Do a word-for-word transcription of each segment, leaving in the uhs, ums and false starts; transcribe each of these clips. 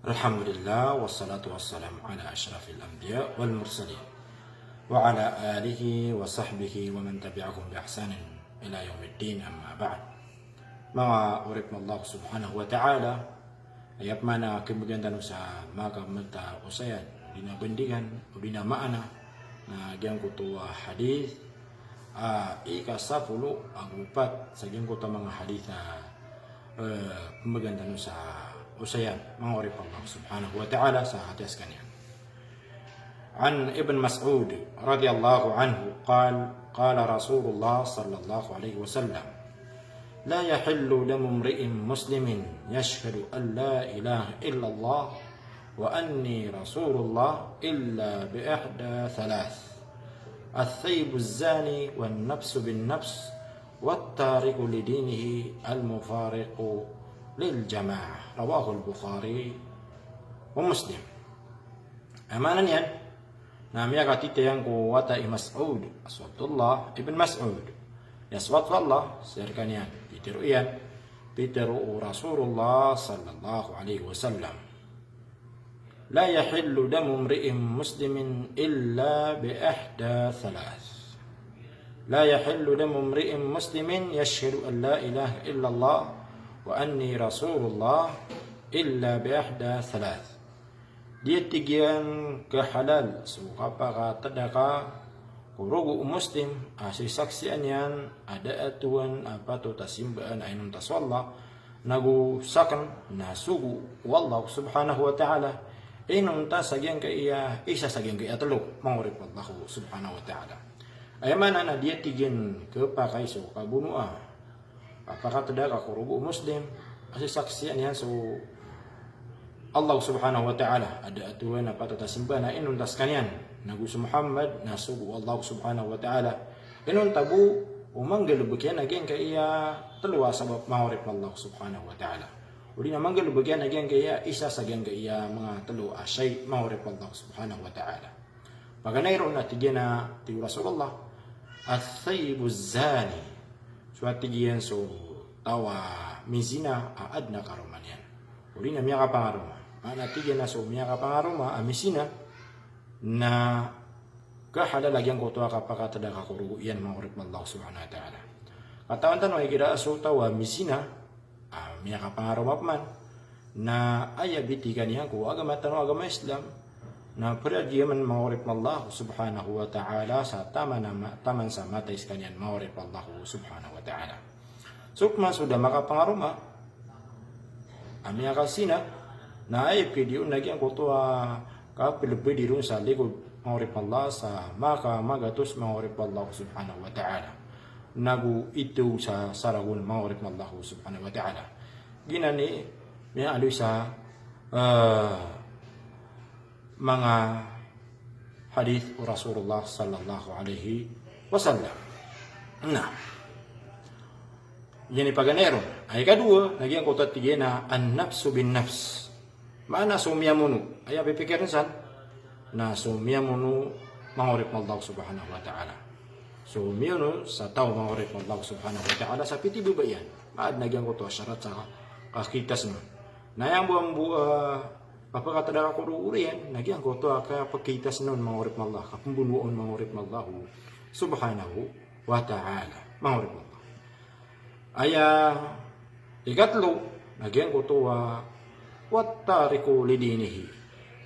Alhamdulillah, wassalatu wassalamu ala ashrafil anbiya wal mursalin, wa ala alihi wa sahbihi wa man tabi'ahum bi ihsanin ila yaumiddin, amma ba'd. Manga oripn o Allah subhanahu wa ta'ala, aya pman a kmbgan tano sa manga kamta osayan, odi na bandigan, odi na maana, na giyangkoto a hadith, a, ika sapolo ago pat sa giyangkoto a manga hadith a, eh, pmbgan tano sa osayan, manga oripn o Allah subhanahu wa ta'ala, sa hataya skaniyan. An Ibn Mas'ud radiyallahu anhu qal, qala Rasulullah sallallahu alaihi wasallam, la yahillu damu imri'in muslimin yashhadu an la ilaha illallah wa anni rasulullah illa bi ihda thalath, ath-thayyibu zani wan nafsu bin nafs wat tariku li dinihi al mufariqu lil jamaah. Rawahul Bukhari wa Muslim. Aya maana niyan na miyakatitayang ko wata i Mas'ud, so Abdullah ibn Mas'ud, aya sawat o Allah, sii rkaniyan, pitharo iyan, pitharo o Rasulullah sallallahu alaihi wasallam, la yahillu damu imri'in muslimin illa bi ihda thalath. La yahillu damu imri'in muslimin yashhadu an la ilaha illallah wa anni rasulullah illa bi ihda thalath. Di a tig iyan kahalal so kapakatdaka ko rogo o Muslim a sisaksian iyan a da a Tuhan a patot a simbaan a inonta so Allah, nago sakn na sogo o Allah subhanahu wa ta'ala, inonta sa giyangkaya isa sa giyangkaya tlo, manga oripn o Allah subhanahu wa ta'ala. Aya maana na di a tig iyan khapakay so kabonoa a pakatdaka ko rogo o Muslim a sisaksian iyan so Allah subhanahu wa ta'ala a da a Tuhan a patot a simbaan a inonta skaniyan, nago so Muhammad na sogo o Allah subhanahu wa ta'ala. Inonta bo o manggalbk iyan a giyangkaya tlo a sabap, manga oripn o Allah subhanahu wa ta'ala. Odi na manggalbk iyan a giyangkaya isa sa giyangkaya manga tlo a shay, manga oripn o Allah subhanahu wa ta'ala. Paganay ron na tig iyan a, tig o Rasulullah, ath-thayyibu zani. So a tig iyan so taw a mizina a adn a karoma niyan, odi na miyakapangaroma. Maana tig iyan a so miyakapangaroma a mizina na kahalal a giyangkoto a kapakatdaka ko rogo iyan, manga oripn o Allah subhanahu wa ta'ala. Katawan tano a igira a so taw a mizina a miyakapangaroma pman na aya bitikan iyan ko agama tano a agama Islam, na pradiyamen, manga oripn o Allah subhanahu wa ta'ala, sa taman a ma-, taman sa matay skaniyan, manga oripn o Allah subhanahu wa ta'ala. So pman so da makapangaroma a miyakazina, na aya pkadiyaon na giyangkoto a kaplbdi ron sa likod, manga oripn o Allah, sa maka magatos, manga oripn o Allah subhanahu wa ta'ala, nago ito sa saragon, manga oripn o Allah subhanahu wa ta'ala. Giyanan i miyaaloy sa, eh, manga hadith o Rasulullah sallallahu alaihi wasallam. Na giyanan i paganay ron. Aya ikadowa na giyangkoto a tig iyan a an-nafsu bin-nafs. Maana so miyamono. Aya pipikirn san na so miyamono, manga oripn o Allah subhanahu wa ta'ala. So miyamono sa taw, manga oripn o Allah subhanahu wa ta'ala, sa pithibaba iyan. Maadn a giyangkoto a sharat sa kakitasn on. Na aya mambo a kapakatdaka ko rogo iyan na giyangkoto a kapkitasn on, manga oripn o Allah, kapmbonoa on, manga oripn o Allah subhanahu wa ta'ala, manga oripn o Allah. Aya ikatlo na giyangkoto a wat tariku li dinihi.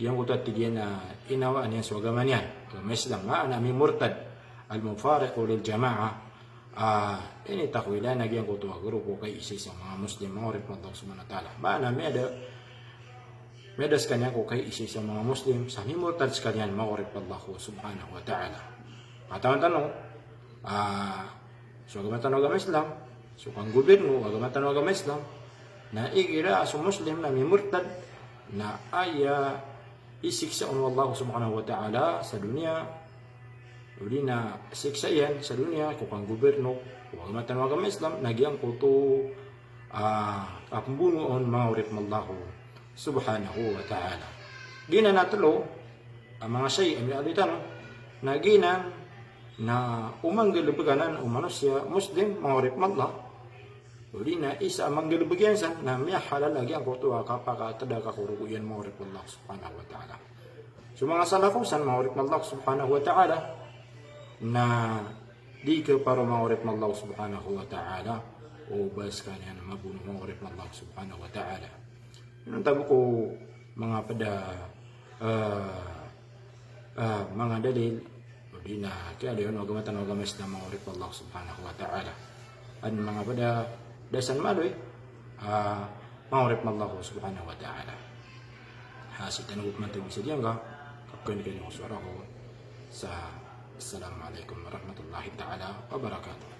Giyangkoto a tig iyan a inawaan iyan so agama niyan, agama Islam, maana mimurtad, al-mufariqu lil jamaah. Ah, initakwila na giyangkoto a grupo kaisaisa o manga Muslim, manga oripn o Allah subhanahu wa ta'ala. Maana miyada, miyada skaniyan ko kaisaisa o manga Muslim sa mimurtad skaniyan, manga oripn o Allah subhanahu wa ta'ala. Katawan tano, ah, so agama tano agama Islam, so kanggobirno agama tano agama Islam, na igira so Muslim na mimurtad, na aya isiksa on o Allah subhanahu wa ta'ala sa doniya, odi na siksa iyan sa doniya ko kanggobirno ko agama tano agama Islam, na giyangkoto a kapmbonoa on, manga oripn o Allah subhanahu wa ta'ala. Giyanan a tlo a manga shay a miyaaloy tano, na giyanan na o manggalbk anan o manosiya Muslim, manga oripn o Allah, Odi na isa a manggalbk iyan san, na miyahalal a giyangkoto a kapakatda ka ko rogo iyan, manga oripn o Allah subhanahu wa ta'ala. So manga salaf san, manga oripn o Allah subhanahu wa ta'ala, na di khaparo, manga oripn o Allah subhanahu wa ta'ala, o ba skaniyan mabono, manga oripn o Allah subhanahu wa ta'ala. Antaa bo ko manga pd a, ah, ah, manga dalil, odi na kiyaaloy o agama tano a agama Islam, manga oripn o Allah subhanahu wa ta'ala. Adn manga pd a da san maaloy, ah, manga oripn o Allah subhanahu wa ta'ala. Ha, sii tano bo pman tagisa giyangka, kapkhailay ko so sowara ko sa, assalamu alaikum warahmatullahi ta'ala wabarakatuh.